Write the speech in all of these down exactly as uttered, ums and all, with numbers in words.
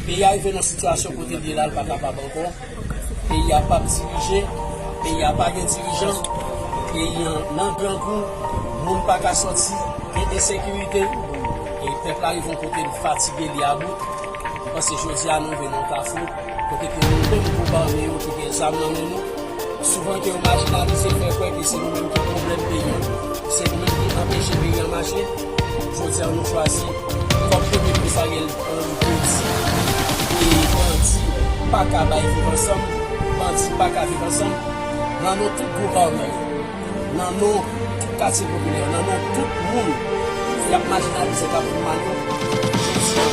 Peyi a rive nan sitiyasyon kote l ye la, l pa kapab ankò. Peyi a p ap dirije, peyi a pa gen dirijan, peyi an nan grangou, moun pa ka sòti, gen ensekirite, e pèp la rive yon kote l fatige, li about. Mwen panse jodi a nou rive nan yon kafou, kote ke nou menm gwoup ame yo ki gen zam nan men nou, souvan ke yo majinalize, fè kwè ke se nou menm ki pwoblèm peyi an. Se nou menm ki anpeche peyi an mache. Jodi a nou chwazi, kòm premye minis Ariel Henry te di, e bandi pa ka bay viv ansanm, bandi pa ka viv ansanm, nan non tout gwoup ame yo, nan non tout katye popilè, nan non tout moun y ap majinalize, k ap fè mal yo, jodi a,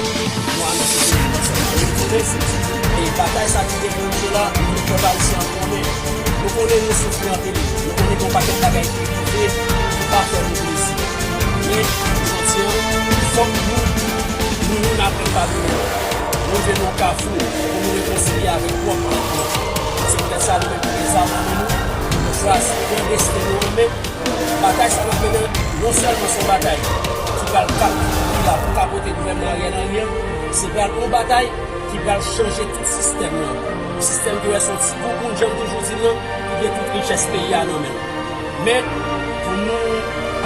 nou anonse ke nou pran sa nan retire. E batay sa ki deklanche la, nou fè pèp ayisyen an konnen. Nou konnen nou soufri anpil. Nou konnen gen yon pakèt bagay ki rive ki pa fè nou plezi. Men, jodi a, fòk nou, nou youn aprann padone lòt. Nou rive nan yon kafou pou nou rekonsilye avèk pwòp tèt nou. Se poutèt sa, nou menm ki gen zam nan men nou, nou chwazi pran desten nou an men. Batay sa n ap mennen, non sèlman se yon batay ki pral kap-, ki la pou kapote gouvènman Ariel Henry an, se pral yon batay ki pral chanje tout sistèm nan. Sistèm ki wè se yon ti gwoup moun, jan m toujou di l lan, ki gen tout richès peyi a nan men l. Men, pou nou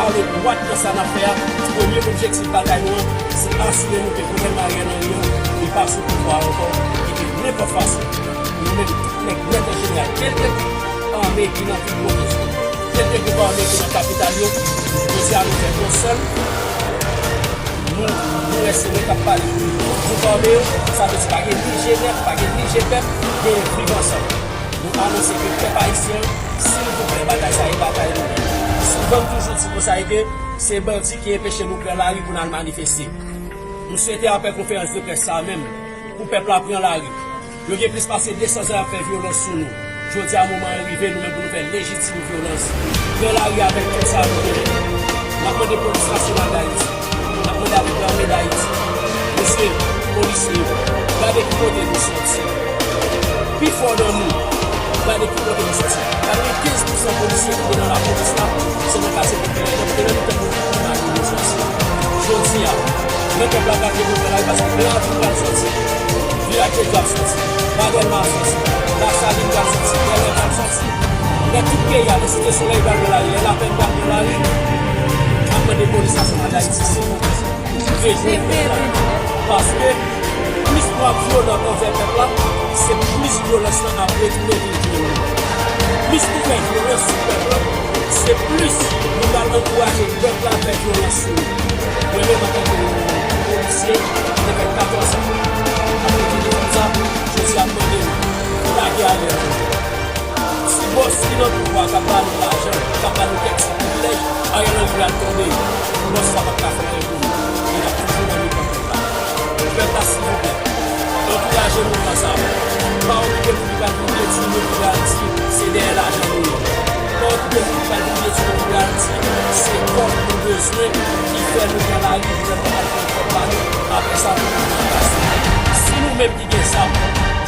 ale dwat nan sa n ap fè a, premye objektif batay nou an, se asire nou ke gouvènman Ariel Henry an, li pa sou pouvwa a ankò, e ke nenpòt fason, nou menm tout nèg nèt an jeneral, kèlke gwoup ame ki nan tout pwovens yo, kèlke gwoup ame ki nan kapital yo, jodi a nou fè yon sèl. Nou, nou wè se mwen k ap pale pou tout gwoup ame yo, sa vle di pa gen ni G nèf, pa gen ni G pèp, gen Viv Ansanm. Nou anonse ke pèp ayisyen an, silvouplè, batay sa e batay nou. Souvan m toujou di konsa e ke se bandi ki enpeche nou pran lari pou n al manifeste. M swete apre konferans de près sa a menm, pou pèp la pran lari. Yo gen plis pase de san zan y ap fè vyolans sou nou. Jodi a, moman an rive, nou menm pou nou fè lejitim vyolans. Pran lari avèk tout sa nou genyen. N ap mande Polis Nasyonal d Ayiti. N ap mande avèk Lame d Ayiti. Mesye, polisye yo, gade ki kote nou soti. Pifò nan nou, gade ki kote nou soti. Katrevenkenz pousan polisye ki te nan lapolis la, se nan katye popilè yo, te nan mitan nou ki mare nou soti. Jodi a, men pèp la pa vle nou pran lari paske Blan Avril pral soti, Vilaj de Dye ap soti, Madèlma ap soti, Lasalin pral soti, Bèlè pral soti. Lè tout peyi a, lè Site Solèy pral pran lari, lè Lapèn pral pran lari, n ap mande Polis Nasyonal d Ayiti, silvouplè, rejwenn pèp la. Paske plis nou ap vyolan anvè pèp la, se plis vyolans lan ap retounen vin jwenn nou. Plis nou fè vyolans sou pèp la, se plis nou pral ankouraje pèp la fè vyolans sou nou. Mwen menm, antanke yon polisye, mwen fè katòz an ap lite kont sa, jodi a m mande nou, lage Ariel Henry. Ti bòs ki nan pouvwa k ap ba nou lajan, k ap ba nou kèk ti privilèj, Ariel Henry pral tonbe. Bòs sa p ap ka fè anyen pou nou. E n ap toujou nan mitan pèp la. Pèp la, silvouplè, ankouraje mouvman sa a. Pa okipe moun ki pral vin detwi nou, ki pral di se dèyè lajan nou ye. Pa okipe moun ki pral vin detwi nou, ki pral di se kòb nou bezwen ki fè nou pran lari pou lè nou al pran kòb pa nou. Apre sa, pou nou pase. Si nou menm ki gen zam,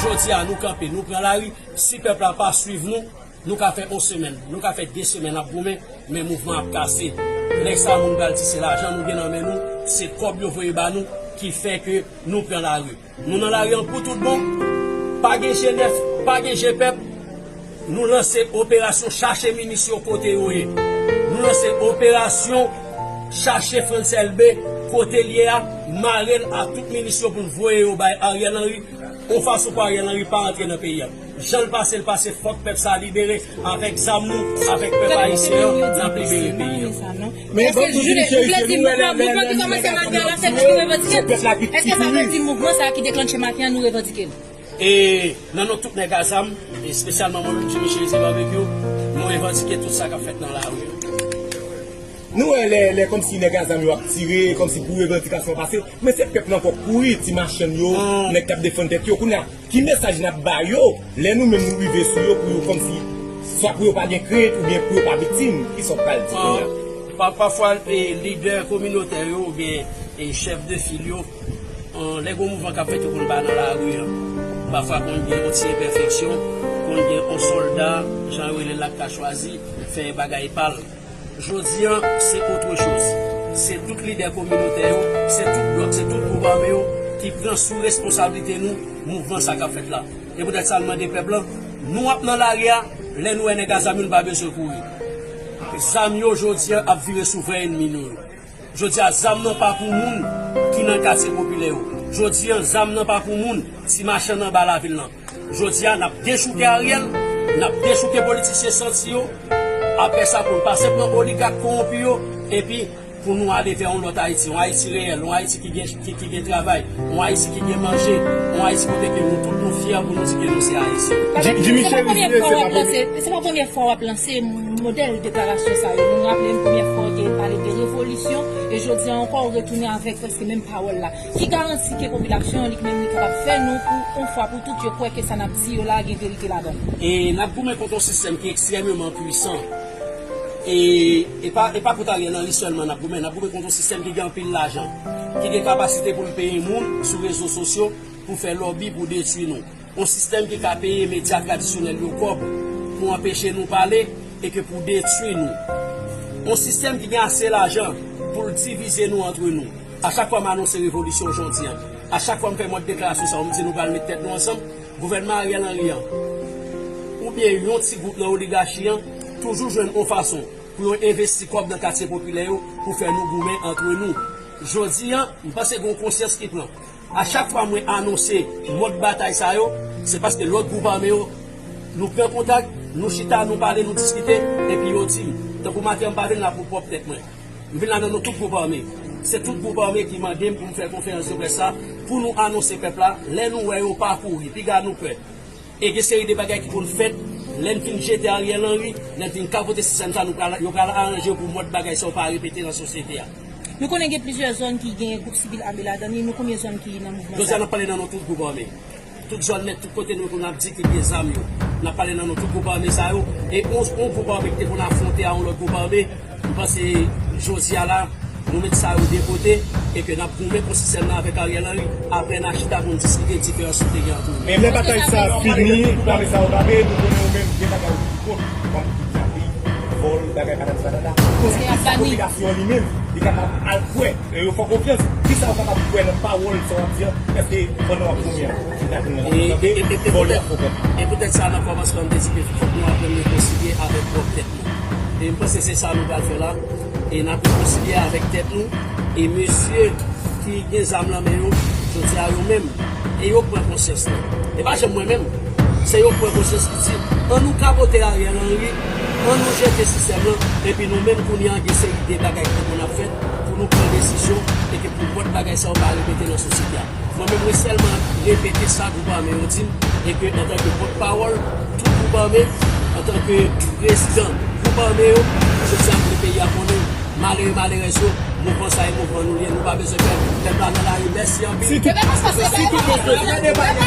jodi a nou kanpe, nou pran lari, si pèp la pa swiv nou, nou ka fè yon semèn, nou ka fè de semèn ap goumen, men mouvman ap kase. Lè sa a, moun pral di se lajan nou gen nan men nou, se kòb yo voye ba nou ki fè ke nou pran lari. Nou nan lari an pou tout bon. Pa gen G nèf, pa gen G pèp. Nou lanse operasyon chache minis yo kote yo ye. Nou lanse operasyon chache Frantz Elbé kote l ye a, mare l a tout minis yo pou n voye yo bay Ariel Henry, yon fason pou Ariel Henry pa antre nan peyi a. Jan l pase, l pase, fòk pèp sa a libere. Avèk zam nou, avèk pèp ayisyen an, n ap libere peyi a. Men bon, nou di misye, misye, nou wè lè, lè, lè, lè, lè, se pèp la ki, ki kouri. Èske sa vle di mouvman sa a ki deklanche maten an, nou revandike l? E nan non tout nèg a zam, espesyalman mwen menm, Jimmy Chérizier Barbecue, nou revandike tout sa k ap fèt nan lari a. Nou wè lè, lè kòmsi nèg a zam yo ap tire, kòmsi pou revandikasyon pase, men se pèp lan k ap kouri, ti machann yo, nèg k ap defann tèt yo. Kounye a, ki mesaj n ap ba yo, lè nou menm nou rive sou yo pou yo kòmsi, swa pou yo pa gen krent, oubyen pou yo pa viktim, kisa w pral di kounye a? Pa, pafwa, e, lidè kominotè yo, oubyen, e, chèf de fil yo, e, lè gon mouvman k ap fèt, yo konn pa nan lari a. Pafwa, konn gen yon ti enpèfeksyon, konn gen yon sòlda, jan yo rele l la, k ta chwazi fè bagay pa l. Jodi a, se autre chose. Se tout lidè kominotè yo, se tout blòk, se tout gwoup ame yo, ki pran sou responsablite nou mouvman sa k ap fèt la. E poutèt sa, n mande pèp lan, nou ap nan lari a, lè nou wè nèg a zam yo, nou pa bezwen kouri. Zam yo, jodi a, ap vire sou vrè ènmi nou yo. Jodi a, zam nan pa pou moun ki nan katye popilè yo. Jodi a, zam nan pa pou moun ti machann anba lavil lan. Jodi a, n ap dechouke Ariel, n ap dechouke politisyen santi yo. Apre sa, pou n pase pran oligak kowonpi yo, epi pou nou ale vè yon lòt Ayiti, yon Ayiti reyèl, yon Ayiti ki gen, ki, ki gen travay, yon Ayiti ki gen manje, yon Ayiti kote ke nou tout nou fyè pou nou di ke nou se Ayisyen. Jimmy Chérizier, se pa premye fwa w ap lanse modèl deklarasyon sa yo. Nou raple n premyè fwa w te pale de revolisyon, e jodi a ankò w retounen avèk prèske menm pawòl la. Ki garanti ke popilasyon an li menm li kapab fè nou pou yon fwa pou tout yo kwè ke sa n ap di yo la gen verite ladan l? E n ap goumen kont yon sistèm ki ekstrèmeman pwisan. E, e pa, e pa kont Ariel Henry sèlman n ap goumen, n ap goumen kont yon sistèm ki gen anpil lajan, ki gen kapasite pou l peye moun sou rezo sosyo pou fè lòbi pou detwi nou. Yon sistèm ki ka peye medya tradisyonèl yo kòb pou anpeche nou pale e ke pou detwi nou. Yon sistèm ki gen ase lajan pou l divize nou antre nou. A chak fwa m anonse revolisyon jodi a, a chak fwa m fè mòd deklarasyon sa yo, m di nou pral met tèt nou ansanm, gouvènman Ariel Henry an, oubyen yon ti gwoup nan oligachi an, toujou jwenn yon fason pou yo envesti kòb nan katye popilè yo pou fè nou goumen antre nou. Jodi a, m panse gen yon konsyans ki pran. A chak fwa mwen anonse mòd batay sa yo, se paske lòt gwoup ame yo, nou pran kontak, nou chita, nou pale, nou diskite, epi yo di m. Tankou maten an, m pa vin la pou pwòp tèt mwen. M vin la nan non tout gwoup ame. Se tout gwoup ame ki mande m pou m fè konferans de près sa, pou nou anonse pèp la, lè nou wè yo pa kouri, piga nou pè. E gen seri de bagay ki konn fèt, lè n fin jete Ariel Henry, lè n fin kapote sistèm sa, nou pral, yo pral aranje yo pou mòd bagay sa yo pa repete nan sosyete a. Nou konnen gen plizyè zòn ki gen gwoup sibil ame ladan li, nou konbyen zòn ki nan mouvman sa? Jodi a, n ap pale nan non tout gwoup ame. Tout zòn nèt, tout kote nou konn ap di ki gen zam yo. N ap pale nan non tout gwoup ame sa yo. E yon, yon gwoup ame ki te konn afwonte a yon lòt gwoup ame, m panse jodi a la, nou met sa yo de kote, e ke n ap goumen kont sistèm nan avèk Ariel Henry, apre n a chita pou n diskite diferans nou te gen ant nou. Men lè batay sa a fini, lame sa yo lame, nou konnen yo menm gen bagay yo ki kont, kòm kidnaping, vòl, bagay patati patata. Konnen kisa popilasyon an li menm, li kapab al kwè, e yo fè w konfyans, kisa yo kapab kwè nan pawòl sa w ap di an, èske pandan w ap goumen an, kidnaping nan ap kanpe, vòl yo ap kanpe? E poutèt sa, nan kòmansman, m te di ke fòk nou aprann rekonsilye avèk pwòp tèt nou. E m panse se sa nou pral fè la. E n ap rekonsilye avèk tèt nou. E mesye ki gen zam nan men yo, jodi a yo menm, e yo pran konsyans lan. E pa janm mwen menm. Se yo pran konsyans ki di, ann nou kapote Ariel Henry, ann nou jete sistèm lan, epi nou menm kounye a gen seri de bagay ki konn ap fèt pou nou pran desizyon e ke pou lòt bagay sa yo pa repete nan sosyete a. Mwen menm, mwen sèlman repete sa gwoup ame yo di m, e ke antanke pòtpawòl tout gwoup ame, antanke prezidan gwoup ame yo, jodi a m vle peyi a konnen, malere, malerèz yo, mouvman sa e mouvman nou li ye, nou pa bezwen pè, pèp la nan lari, mèsi anpil. Si tout, si tout moun,